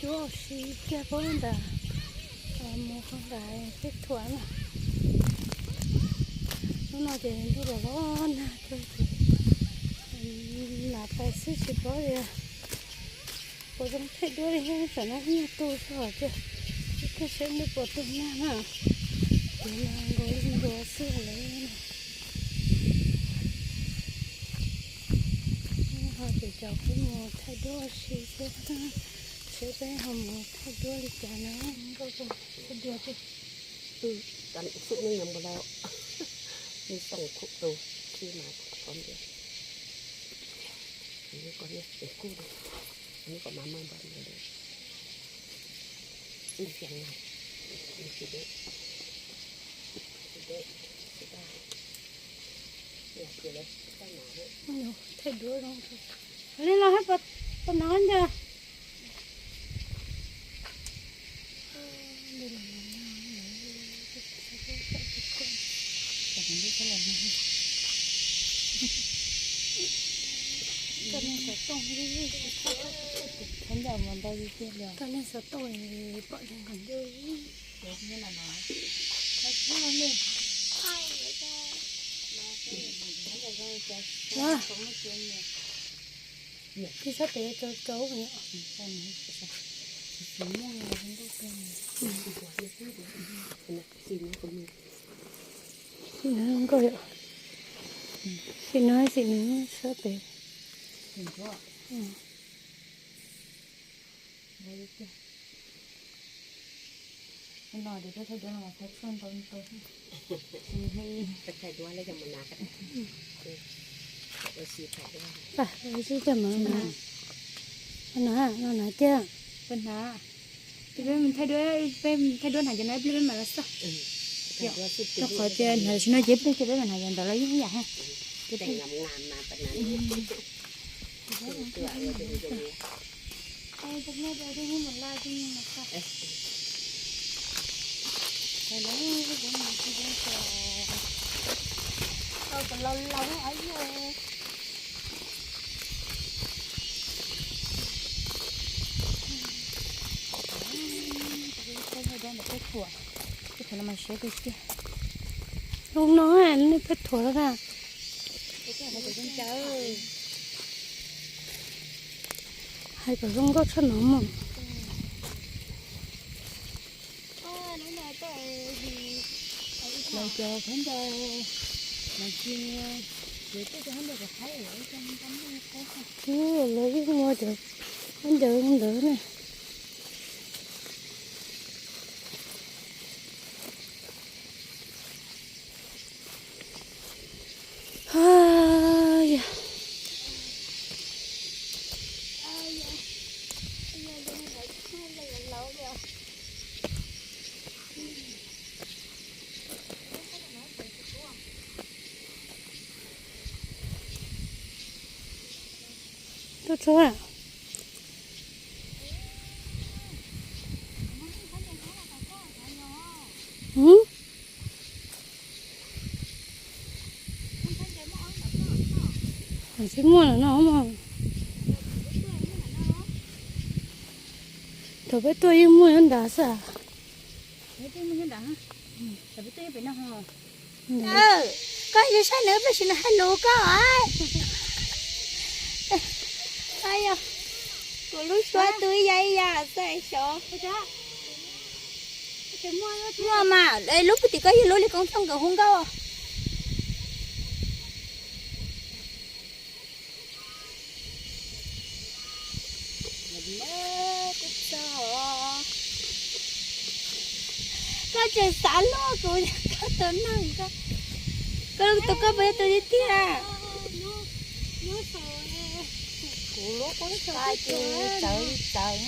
Duab ua si kiag pab ntawd, mus qhov ntawd peb thuam na. Hnub no ces ntuj los los nag kawg ces lam pais xwb tsis paub tias puas zoo thaij duab li thiab. Tam no ib nyuag tu zog ces ib pliag seb ntuj puas tu nag na. Ces nag nkaus li nkaus xwb lawm. Ho ces cov peb mus thaij duab ua si xwb, seb peb ho mus thaij duab li cas na. Nkauj thaij duab ces xub neej no npua lau, nws xoo khuj tus khi mas qhov ntias kom kuj kom mas mas npua lau xwb ntias na. Thaij duab zoo li los hab pab no ntag. Koj neeg xov tooj li, koj neeg xov tooj pom zoo kawg nkaus. Kis sab pem rau rau. Xim no zoo nkauj yom. Xim no, xim no sab pem. Pab, ib cov mov no, no na tiag. Peb hnav, peb thaij duab, peb thaij duab hnav cov no ib pliag peb mam los xwb. Rau qhov tias hnav tam sim no ces ib pliag ces peb mam hnav cov ntawd los yeej ib yam thiab. Zoo no nej peb thuam na. Hais kom zoo nkauj tshaj no mus. Lawv cov khaub ncaws, lawv yeej muaj cov khaub ncaws ntawd ne. Tuaj tsuag. Tsis muaj lawm no mas. Thaum peb tuaj yeej muaj nyob nrad xwb. Koj tsis saib nws tab sis nws hais lus koj. Kuv lub suab tu ib yam ib yam xwb xyov. Muaj mas, lub pug tim koj yog lub li koob thooj nkawd hu nkauj. Koj tseem xav luaj kuv, koj tus neeg, koj tus koj puas yog tus tiag tiag? Kuv lub qub qa ces txawv li txawv,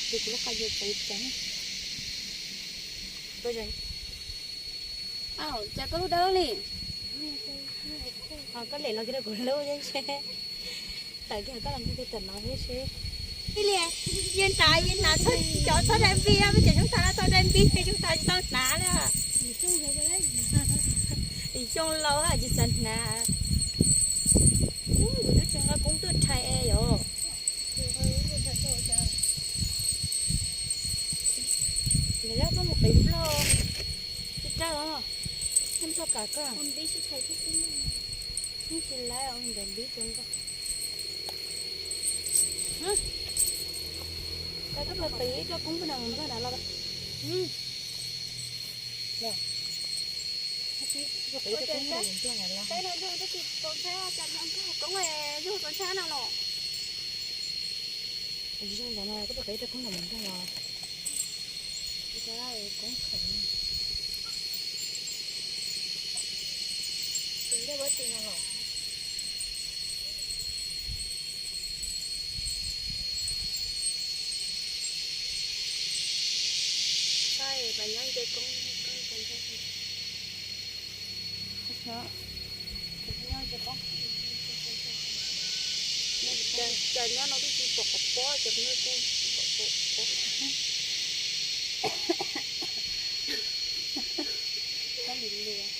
kuv lub qa ces txawv li txawv. Cas koj lub dawb li? Koj lem no kiag rau kuv lub thiab seb, tawm kiag koj los nrog kuv tawm no thiab seb. Ib li, yus hnav, yus hnav txhob, cov txhob dai npib, peb cov xyoob thav no txhob dai npib, xyoob thav tsis tau hnav li. Xyoo laus tsis xav hnav. Kuv twb tsis nqa koob tuaj rhais yom. Koj kam koj. Ua npib sib tshais thiab xwb. Ib tsis laiv ua ntawm npib tus nrog. Koj puas qiv rau koob peb no mus nplooj na los? Qiv rau koob peb no mus nplooj na los? Peb no nrog tsis tau ntshai, cas nrog koob yug tau ntshai no los? Zoo ntawd no koj puas qiv rau koob no mus nplooj los? Koob khaws. Tus ntej ua tsis no los? Saib, nyob nce koob, koob nce ntag. Nyob nce koob. Cas nyob no twb tsis pom qhov pob, cas nyob koob pom pob. Koob lim lias.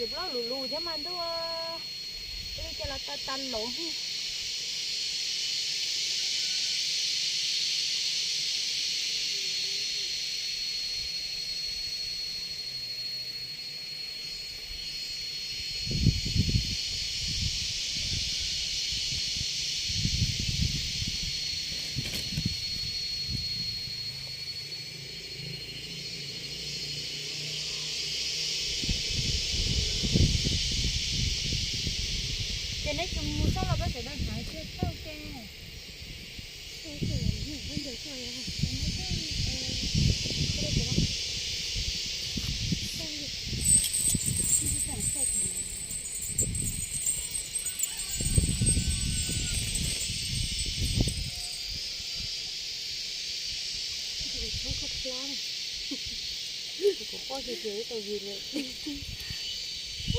Yus plaub lus lus thiab mas ntuj, ua li cas los tau tag laus. Ces neb tsis mus txog los koj sawv daws hais tias txog ke. Kuv quaj kiag kiag ib tau vim lawm.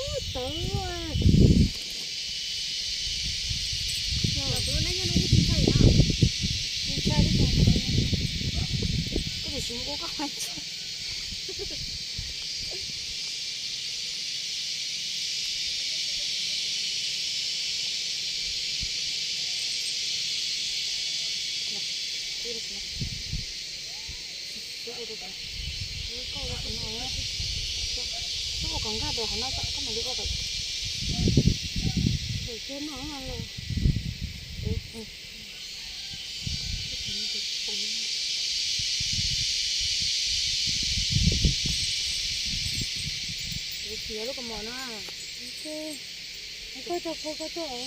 Ub, tawv. Ntshai li, koj tiam sis nqus koj qhov ntshai. Twb ua kom nkag ntawm hauv no, koj mam li ua kom. Kuv khiav lub kaus mom no. Koj tau kua koj tuaj.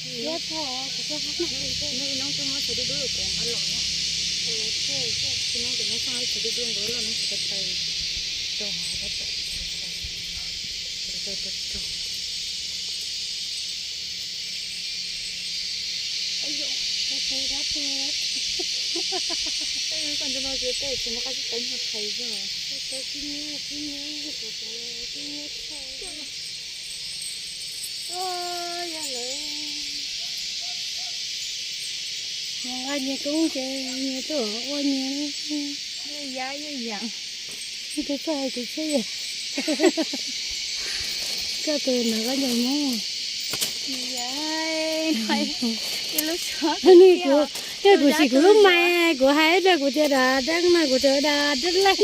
Thiab thaum kuv tau hab no, neb ib hnub twb muab txiv dub dub kuv nqa los no. Ib hnub ces neb txhob txiv dub dub nqus los neb txiv tau taw rau hauv tab tom rau rau. Koj ntawd no ces tej tsis muaj qab tsis teeb qhais zog. Nqa nyias koob ces nyias tuaj ua nyias. Yaj yaj yam. Tus txawj hais tus txawj yam. Koj tus nrog koj ncaws Hmoob. Yaj, kuv, kuv sim kuv lub mais, kuv hais rau kuv tias dab deeb no, kuv tias dab deeb leej.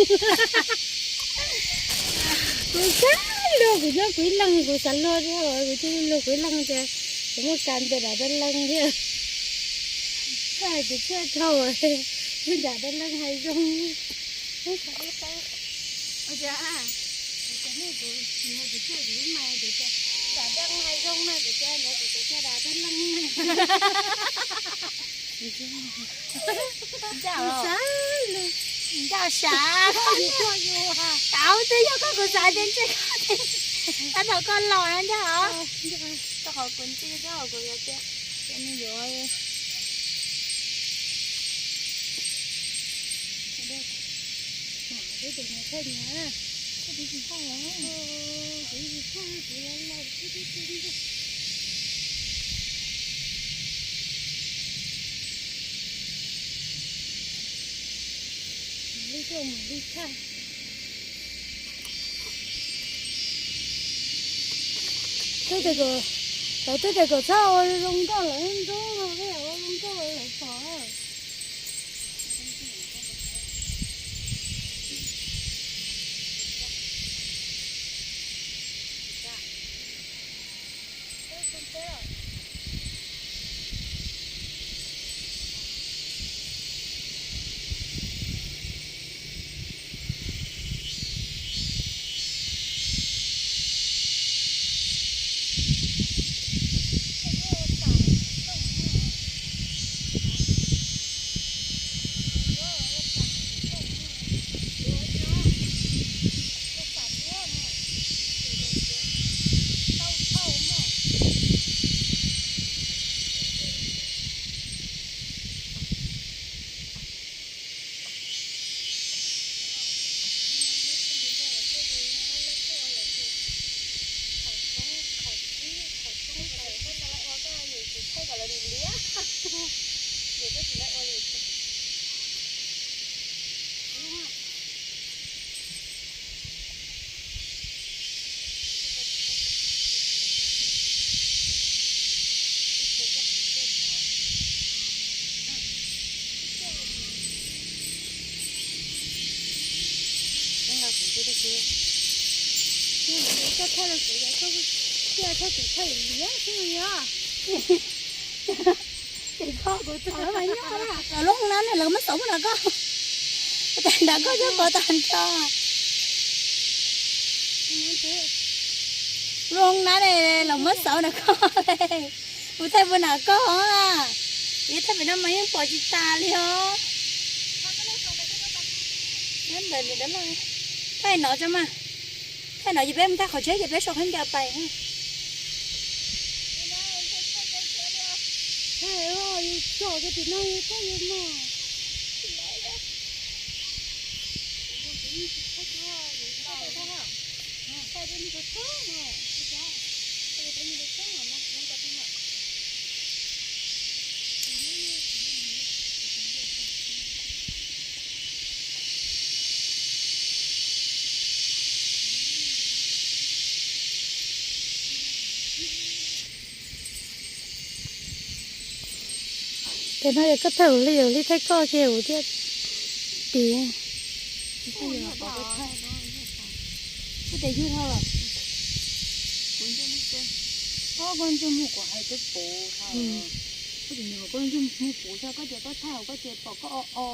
Kuv xav luag, kuv nyob kuv ib leeg, kuv xav luag thiab, kuv cia li luag kuv ib leeg tias kuv muaj kas tias dab deeb leej thiab. Hais kuv thiaj dhau, dab deeb leej hais zoo. Ua cas, kuv thiaj kuv lub mais kuv tias dab deeb hais zoo na, kuv tias ntawd kuv tias dab deeb leej. Ncauj, ncauj sav. Tau twb yog koj, kuv xav tias ntshe koj, tab tom koj los na ncauj os. Koj qhov kuv ntxi koj qhov kuv yog tias, tias nws yuav. Peb tus niam thawj niam. Twb tias kom, tau twb tias kom txhob ua zoo nkauj lawv ntxub no, peb ua zoo nkauj lawv pom. Koj thaij los kuv yog koj thiaj thaij kuv thaij liab xwb yog. Ces koj kuv txog lawv mas nyob na, lawv muab xauv muab nram koj, nram koj cov pov tag nrho. Zoo na, lawv muab xauv nram koj, kuv thaij puas nram koj na. Yog thaij pem no mas yeej pom tsis tas li os. Thaij no tso mas, thaij no ces peb mus thaij qhov tsheb ces peb sau khaub ncaws pais. Thaij, yus tsom kiag tim no yus thaij yus mas. Ces no yog koj thaij kuv li, yog li thaij koj ces kuv thiaj tiv. Koj tias yug dhau lawm. Koj ntsej muag kuv hais twb puv dhau. Koj tias koj ntsej muag puv dhau, koj tias koj thaij hauv koj tias pom koj o o.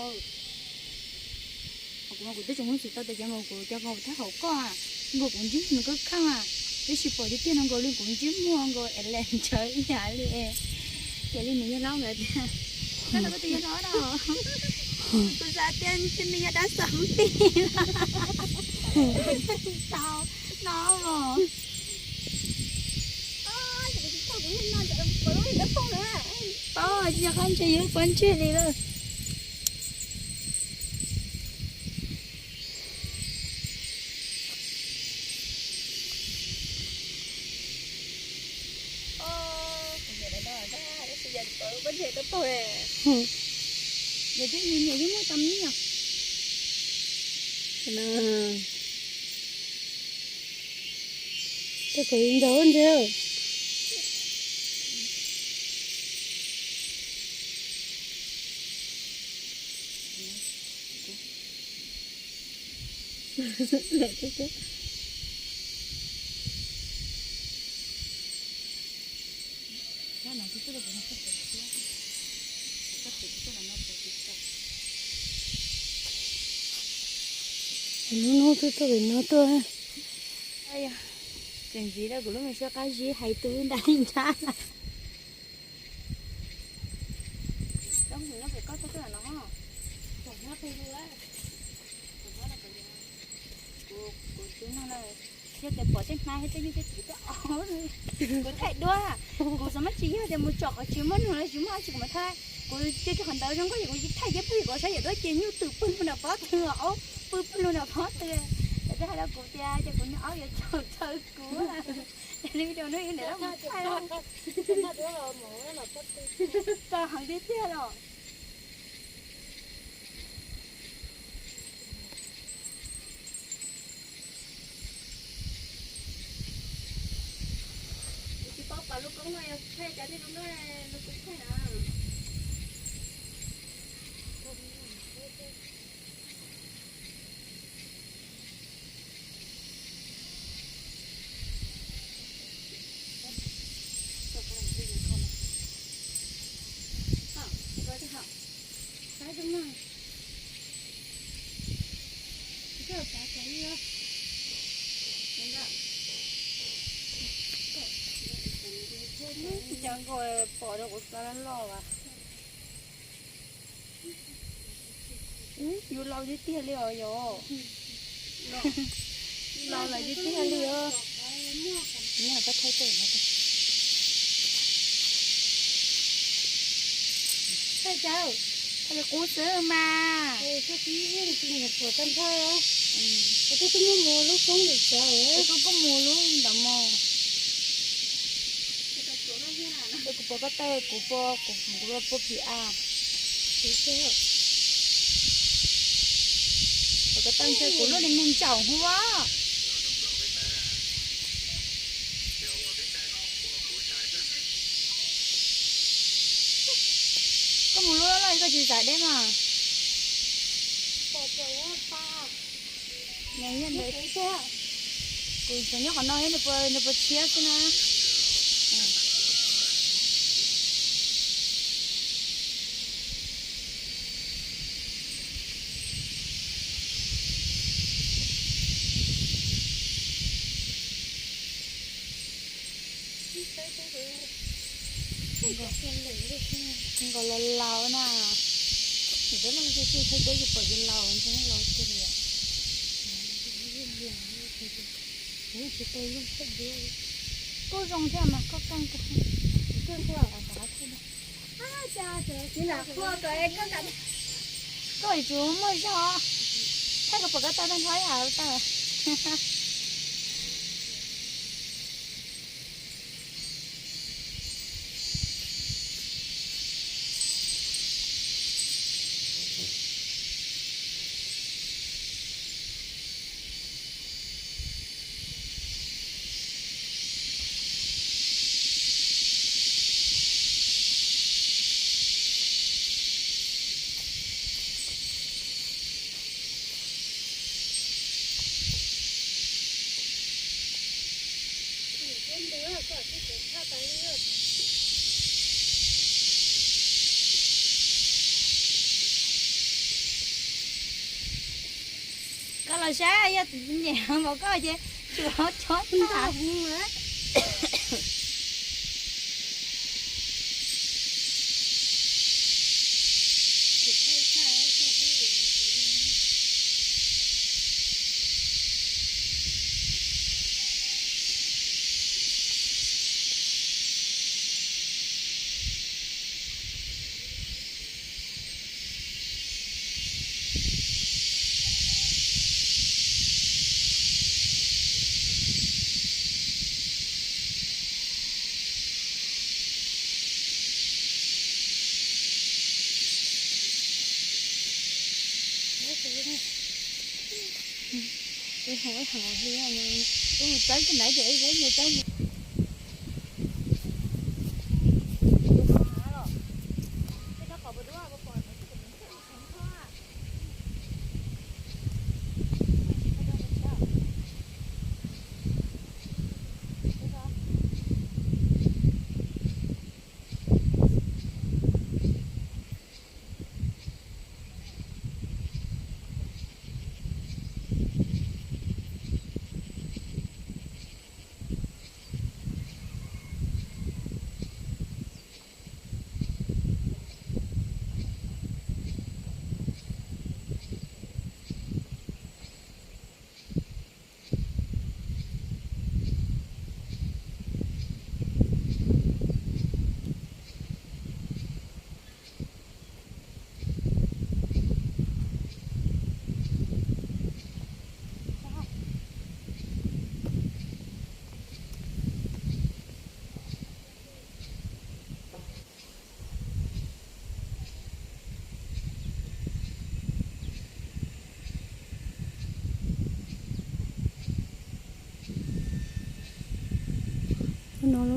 Kuv mas kuv twb tseem muab tsis tau tias cov mas kuv cov nkaus thaij hauv koj, nkaus kuv ntsej muag nws kheej kheej, twb tsis pom tiag tiag no nkaus li kuv ntsej muag nkaus es lam ntsawv ib yam li. Ces li nws yog hlob nkawd tias, koj no koj tus yog hlob no, kuv xav tias ntshe nws yog dab xam npis, tau no. Paub tsis yog qab ntshe yog pob ntseg li lawm. Yog twb nyiam yeej muaj tau me nyuam. Tej kom ntau ntag. Hnub hnub twb tuaj pem no tuaj. Tseem ntxiv rau kuv lub me suab qab zib hais tu ntais nrab na. Kuv, kuv tsis mloog na, yog tias pom tej hnab thiab tej nyuj tej twm tej o, kuv thaij duab, kuv xav mas tsis yog tias mus tsom qhov tsis muaj nug los tsis muaj dab tsi kuv mam thaij, kuv cia kiag qhov ntawd zoo nkauj ces kuv thaij kiag pwg kuv saib yawm duab ces nyuj twm pwg lug nram pob tw, aub pwg pwg lug nram pob tw. Peb hais rau kuv tias ces kuv niag aub yuav tsaug raws kuv. Ces nws video no ib niam loj mus thaij, tsaug heev tiag tiag los. Kuv tsis paub pom lub koob no yog thaij cov niag lub no, lub koob thaij na. Cov nkaus pom rau kuv xav loj loj as. Yus laus tiag tiag li os yog. Laus lawm tiag tiag li os. Thaij cas, thaij li qub xwb mas. Koj tsis nyiam phuam tag nrho. Koj twb muab mus lub koob ntawm txawv, koj kuj mus lub ntawd mog. Kuv pom koj taw, kuv pom, kuv pom puag pim a. Pom koj taw ntshe kuv lub niag me ntsaum hub. Koj mus lub loj koj tsis xav deb mas. Nws yog ntawd, kuv tseem nyob qhov no, nws puas tshiab xwb na. Nkaus los laus na. Nim peb muaj ib tug tij thaij peb tsis pom yus laus, ntshe laus tiag li. Kuj zoo thiab mas koj keej koj. Koj yuav tsum muaj zog, thaij kom pom koj taw tag nrho ib yam taw. Koj los saib, yog nyiam npaum koj ces tsum hov chob tag. Tus hauv ib hauv li, tus mus txawb kiag ntawd ces ib mus txawb.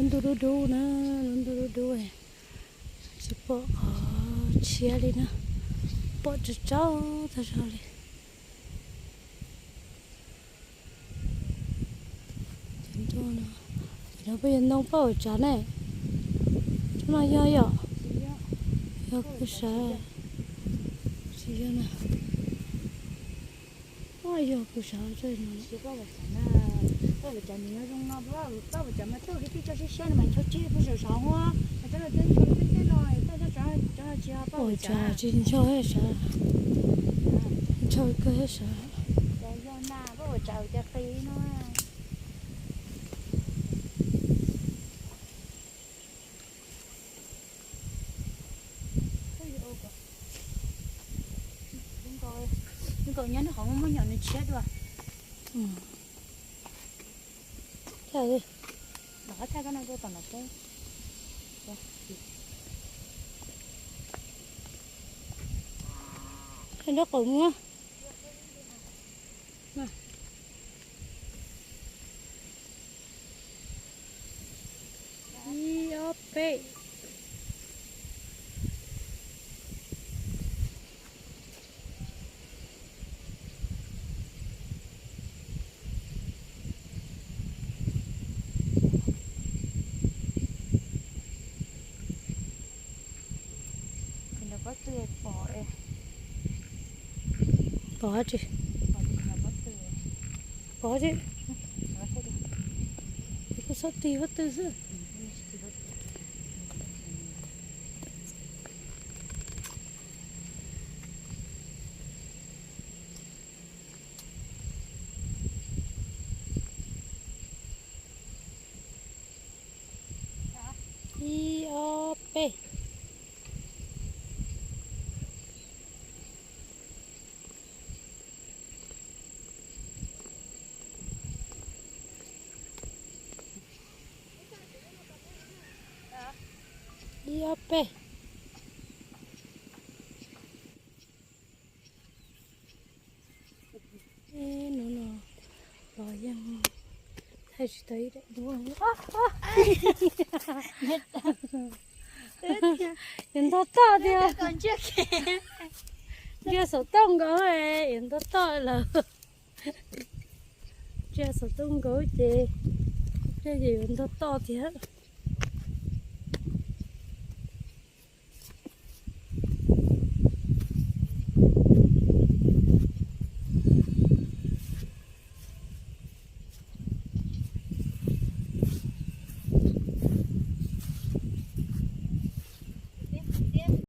Ntuj dub dub na, lub ntuj dub dub, tsis pom qhov tshiab li na, pom tsaus tsaus tag zog li. Ces no peb yog ntoo paj uas tsav ne, no yog yom, yog kuv xav, tsis yog na, yog kuv xav. Paj uas tsav tsis ncho thiab sav, ncho kawg thiab sav. Nkaus nyob nws qhov muaj muaj nyom nws tshiab dua. Los qhov thaj koj no rau tom no peb. Nraub qaum muab. Ib ob peb. Pom tsi? Pom tsi? Kuv xob tig pob tw xwb. Ib ob peb. Ib ob peb. Ib no no los yeej thaij tsis tau ib daim duab. Yuav ntog toj tiag. Ntsia xov tooj nkaus, yuav ntog toj lawm. Ntsia xov tooj nkaus ces, ces yuav ntog toj tiag.